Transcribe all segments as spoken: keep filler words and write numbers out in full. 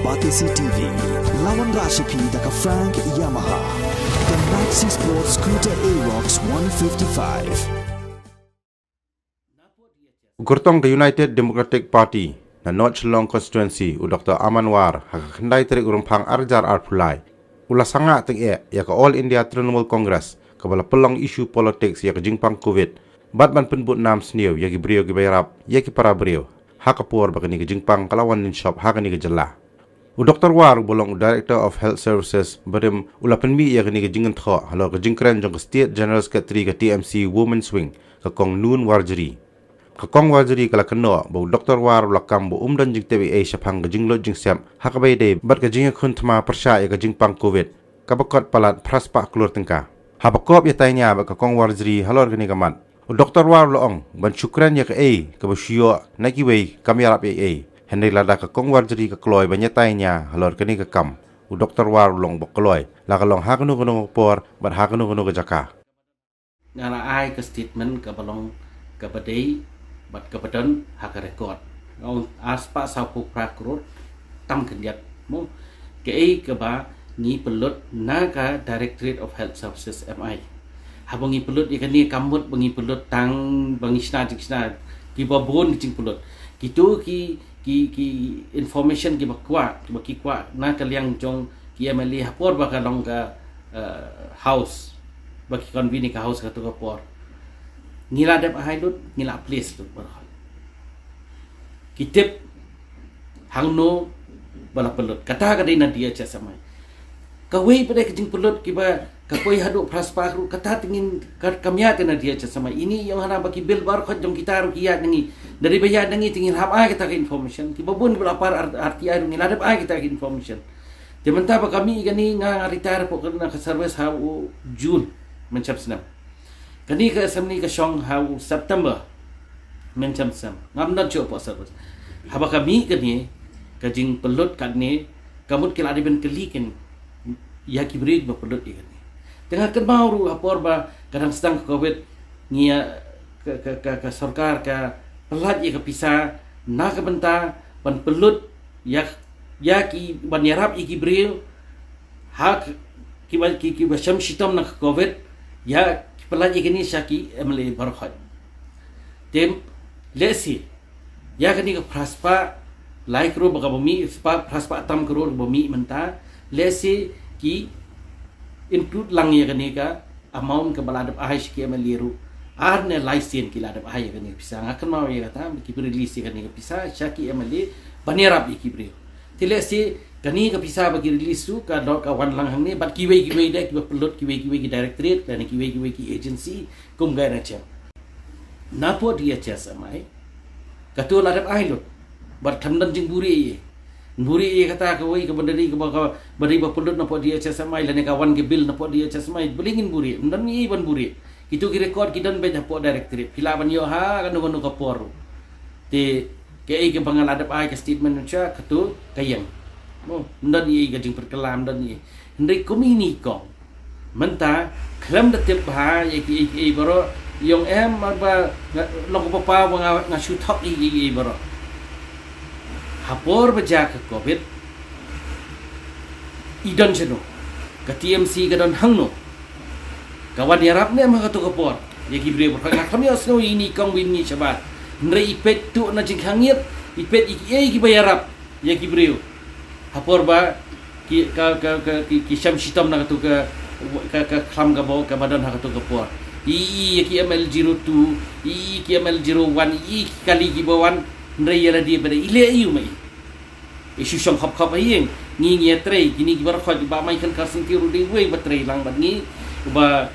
Batesi T V, lawan Rashipi da ka Frank Yamaha. The Maxi Sport Scooter Aerox one fifty-five. U kyrtong ka United Democratic Party na North Shillong Constituency, u Doktor Aman War, ha ka khyndai tarik u Rymphang arhajar arphew lai, u la sangah tyngeh ïa ka All India Trinamool Congress kaba la pynlong issue politics ïa ka jingpang Covid bad ban pynbud nam sniew ïa ki briew kiba ïarap ïa ki para briew, ha ka por ba kane ka jingpang ka la wan lynshop ha kane ka jylla. U Doktor War uba long u Director of Health Services barim u la pynmih ïa kane ka jingïathoh halor ka jingkren jong ka State General Secretary ka T M C Women's Wing, ka Kong Nun Warjri. Ka Kong Warjri ka la kynnoh ba u Doktor War u la kam ba um don jingtip ei ei shaphang ka jinglut jingsep ha kaba ïadei bad ka jingïakhun thma pyrshah ïa ka jingpang Covid, kaba kot palat phra spah klur tyngka. Haba kop ïatai nia bad ka Kong Warjri halor kane ka mat, u Doktor War u la ong ban shu kren ïa kaei kaba shu ïoh na kiwei kam ïarap ei ei. Hynrei lada ka Kong Warjri ka kloi ban ïatai nia halor kane ka kam, u Doktor War u long ba kloi, la ka long ha kano kano ka por bad ha kano kano ka jaka. Nga la ai ka statement kaba long kaba dei bad kaba don ha ka record. Nga ong ar spah sawphew phra klur tam khyndiat, mo. Kaei kaba ngi pynlut na ka Directorate of Health Services, M I. Haba ngi pynlut ïa kane kam mut ba ngi pynlut tang ba ngi shna jingshna, kiba bun ki jingpynlut. Kito ki, ki, ki information kiba kwah, kiba ki kwah na ka liang jong ki M L A ha por ba ka long ka, eh, house, ba ki convene ka house kato ka por. Ngi la dep ai lut, ngi la place lut baroh. Ki tip hangno ba la pynlut. Kata ka dei na D H S M I. Kawei pat de ka jingpynlut kiba ka poi haduh phra spah ruh, kata te ngin ka, kam ïaid te na D H S M I. Ini ïong hana ba ki bill baroh jong kita ruh ki ïaid na ngi. Dei ba ïaid na ngi te ngin hap ai kita ka information. Kiba bun ba la par R T I ruh ngi la dep ai kita ka information. Te mynta ba ka mih kane, nga, nga retire hapoh kane ka service ha u June mynshem snem. Kane ka assembly ka shong ha u September mynshem snem. Ngam don shuh hapoh service. Haba ka mih kane ka jingpynlut kane, ka mut ki la dei ban kylli kin ïa ki briew ba pynlut ïa kane. Te nga kynmaw ruh ha por ba ka dang sdang ka Covid, ngi ïa ka, ka, ka, ka sorkar ka pynlait ïa ka pisa na ka bynta ban pynlut ïa, ïa ki ban ïarap ïa ki briew ha k-, kiba, ki, kiba shem shitom na ka Covid, ïa ki pynlait ïa kine sha ki M L A baroh. Te lehse ïa kane ka phra spah lai klur ba kaba mih, spah, phra spah tam klur ba mih mynta, lehse ki include lang ïa kane ka amount kaba la dep ai sha ki M L A ruh. Ar ne lai sien ki la dep ai ïa kane ka pisa, nga kynmaw ïa kata, ki release ïa kane ka pisa sha ki M L A ban ïarap ïa ki briew. Te lehse kane ka pisa ba ki release ruh ka dei ka wan lang hangne bad kiwei kiwei de kiba pynlut, kiwei kiwei ki directorate lane kiwei kiwei ki agency kum ka N H M. Napoh D H S M I kato la dep ai lut bad kam don jingbuhrieh ei ei. Buhrieh ei ei kata kawei kaba dei kaba, kaba dei ba pynlut napoh D H S M I lane ka wan ka bill napoh D H S M I, balei ngin buhrieh? Ym don ei ei ban buhrieh. Kito ki record ki don beit hapoh directorate, phi lah ban ïoh ha kano kano ka por. Te kaei kaba nga la dep ai ka statement mynta kato ka ïeng. Mo, ym don ei ei ka jingpyrkhat, ym don ei ei. Hynrei kum ine i kong mynta khlem da tip bha ïa kiei kiei baroh, i ong em, ba nga long kaba paw ba nga, nga shu thok ïa kiei kiei baroh. Ha por ba jia ka Covid i don shano, ka T M C ka don hangno, ka wan ïarap ne em ha kato ka por ïa ki briew baroh? Nga khlem ïohsngew ïa ine i kong ba ine shabar. Hynrei i peit tuh na jingkhang ïit, i peit ïa kiei kiba ïarap ïa ki briew ha por ba ki, ka, ka, ka, ki, ki shem shitom na kato ka, ka, ka khlam kaba, kaba don ha kato ka por. I, i, ïa ki M L zero two, i, i, ki M L zero one, i, i, ki kali kiba wan. Hynrei ïa lade pat de i leh aïu ma i? I shu shong khop khop ha ïing. Ngi, ngi ïatrei, kine kiba rkhot, i Bah Maikhon Kharsyntiew ruh dei uwei ba trei lang bad ngi, uba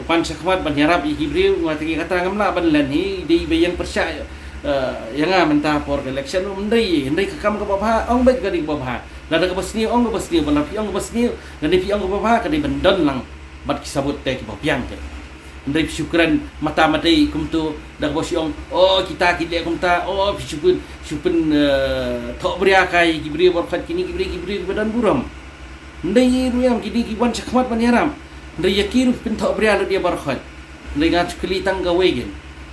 wan shakhmat ban ïarap ïa ki briew. Nga tang ïa kata ngam lah ban len hi, dei ba ïeng pyrshah, eh, ïa nga mynta por ka election. Ym dei, hynrei ka kam kaba bha, ong beit ka dei kaba bha. Lada kaba sniew, ong kaba sniew, ba la phi ong kaba sniew, lada phi ong kaba bha, ka dei ban don lang bad ki sabut te kiba biang te. Hynrei phi shu kren mata matei kumto, da kaba shu ong, oh, kita ki leh kumta, oh, phi shu pyn, shu pyn, eh, thohbria kai ki briew ba rkhot, kine ki briew, ki briew kiba don burom. Hynrei ïa ruh ïa kine ki wan shakhmat ban ïarap. Hynrei ïa ki ruh phin thohbria lut ïa ba rkhot. Hynrei nga shu kylli tang kawei ken.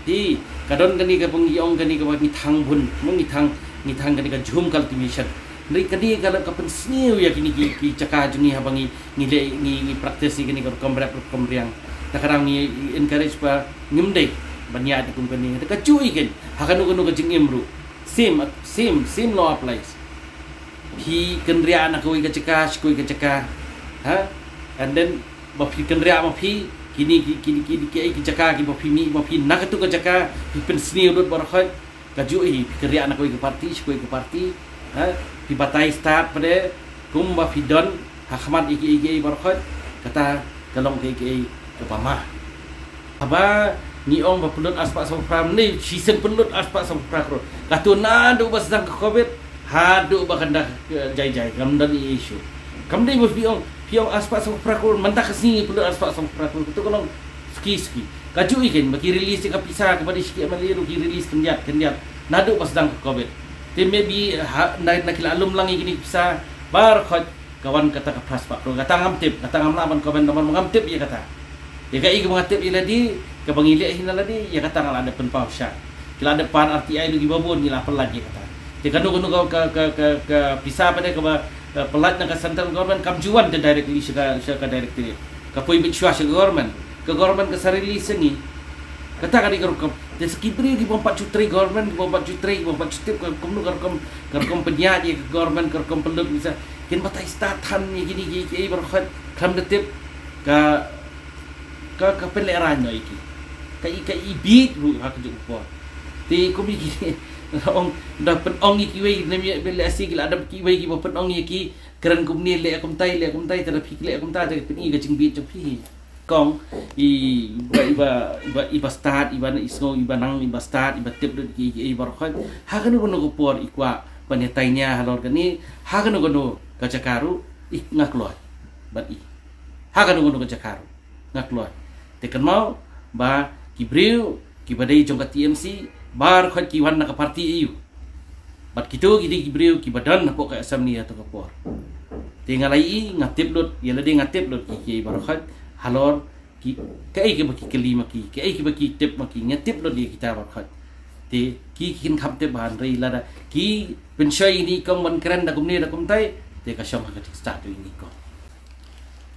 Hi, ka don kane kaba ngi ong kane kaba ngi thang bun, mo, ngi thang, ngi thang kane ka jhum cultivation. Hynrei kane ka la ka pynsniew ïa kine ki, ki jaka jong ngi haba ngi, ngi leh, ngi, ngi practice ïa kine ka rukom rep rukom riang. Te ka dang ngi encourage ba ngim dei ban ïaid kum kane. Te ka ju ïa kane ha kano kano ka jingim ruh. Same, same, same law applies. Phi kynriah na kawei ka jaka sha kawei ka jaka, ha? And then ba phi kynriah ma phi, kine ki, kine ki, ki, ki, ki jaka kiba phi mih ma phi na katu ka jaka, phi pynsniew lut baroh khoit. Ka ju hi, phi kynriah na kawei ka party sha kawei ka party, ha? Phi batai stad pat de kumba phi don ha khmat ïa kiei kiei baroh khoit. Kata ka long kaei kaei kaba ma. Haba ngi ong ba pynlut arspah saw phra, ne shisien pynlut arspah saw phra klur. Katu naduh ba sdang ka covid haduh ba kan da, eh, jai jai, kam don issue. Kam dei ba phi ong, phi ong arspah saw phra klur, mynta ka sngi pynlut arspah saw phra klur. Katu ka long suki suki. Ka ju ïa kane ba ki release ïa ka pisa kaba dei sha ki M L A ruh ki release khyndiat khyndiat naduh ba sdang ka covid. Te maybe ha, na, na ki la lum lang ïa kine ki pisa baroh khoit ka wan kata ka phra spah klur. Kata ngam tip, kata ngam lah ban comment namar ba ngam tip ïa kata. Ïa kaei kaba nga tip ïa lade, kaba ngi leh hi na lade, ïa kata nga la dep pynpaw shai. Ki la dep pan R T I ruh kiba bun, ngi la pyllait ïa kata. Te kano kano ka, ka, ka, ka, ka pisa pat de kaba, eh, pyllait na ka central government kam ju wan te directly sha ka, sha ka directorate. Ka poi beit shuwa sha ka government. Ka government ka sa release ïa ngi. Kata ka dei ka rukom. Te sa ki briew kibym pat shu trei government, kibym pat shu trei, kibym pat shu tip ka kumno ka rukom, ka rukom pynïaid ïa ka government, ka rukom pynlut pisa. Kin batai stad than ïa kine kiei kiei baroh khoit khlem da tip ka, ka, ka pynlehraiñ noh ïa ki. Ka i, ka i bit ruh ha kajuh ka por. Te kum ïa ki ong da pynong ïa kiwei, ne ïa lehse ki la dep kiwei kiba pynong ïa ki, kren kumne leh kumtai, leh kumtai, te da phi leh kumta, te pyn-i ka jingbit jong phi. Kong, i, iba, iba, iba, iba stad, iba na i sngew, iba nang, iba stad, iba tip lut ki, ki, iba rkhot. Ha kano kano ka por i kwah ban ïa tainia halor kane, ha kano kano ka jaka ruh, i nga kloi. Bad i. Ha kano kano ka jaka ruh, nga kloi. Te kynmaw ba ki briew kiba dei jong ka T M C, ba rkhot ki wan na ka party A U. Bad kito ki dei ki briew kiba don hapoh ka assembly ha kato ka por. Te nga la i, nga tip lut, ïa lade nga tip lut ki, ki barkhot halor ki, kaei kaba ki kylli ma ki, kaei kaba ki tip ma ki, nga tip lut ïa kita barkhot. Te ki, ki kin kham tip ba hynrei lada ki pynshoi ïa i kong ban kren da kumne da kumtai, te ka shong ha ka jingstad ïa i kong.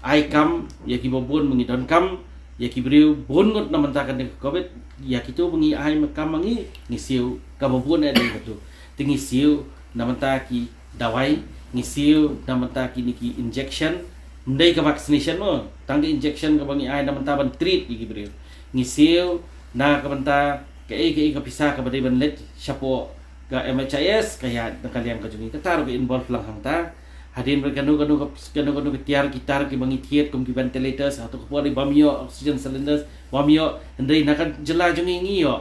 Ai kam ïa kiba bun ba ngi donkam, ïa ki briew bun ngut na mynta kane ka covid, ïa kito ba ngi ai ma kam ma ngi, ngi siew kaba bun eh dei katu. Te ngi siew na mynta ki dawai, ngi siew na mynta kine ki injection, ym dei ka vaccination mo, tang ka injection kaba ngi ai na mynta ban treat ïa ki briew. Ngi siew na ka mynta kaei kaei ka pisa kaba dei ban leit shapoh ka M H I S, ka ïaid na ka liang ka jong ngi, kata ruh ka involve lang hangta. Hadien ba kano kano ka, kano kano ka tiar ki tar kiba ngi thied kum ki ventilators, ha kato ka por dei bym ïoh, oxygen cylinders bym ïoh, hynrei na ka jylla jong ngi ngi ïoh.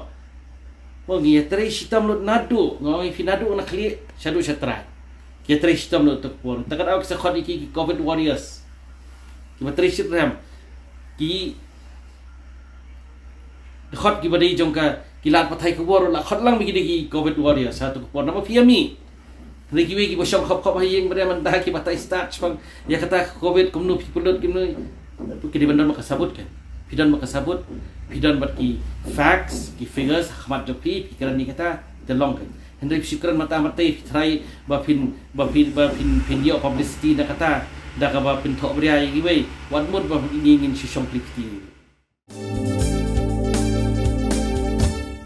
Mo, ngi ïatrei shitom lut naduh, nga ong ïa phi, naduh na khlieh shaduh shatrai. Ki ïatrei shitom lut kato ka por. Te ka daw ki sa khot ïa ki, ki covid warriors. Kiba trei shitrhem. Ki dkhot kiba dei jong ka, ki lad pathai khubor, la khot lang ba ki dei ki covid warriors ha kato ka por. Namar phi ïa mih. Hynrei kiwei kiba shong khop khop ha ïing ba dei mynta kiba tai stad shaphang ïa kata ka covid, kumno phi pynlut, kumno. Ki dei ban don bad ka sabut kan. Phi don bad ka sabut, phi don bad ki facts, ki figures ha khmat jong phi, phi kren ïa kata, te long kan. Hynrei phi shu kren mynta mynta, phi tharai ba phin, ba phin, ba phin, phin ïoh publicity na kata da kaba pynthohbria ïa kiwei. Wat mut ba ngi ngin shu shong kli kti.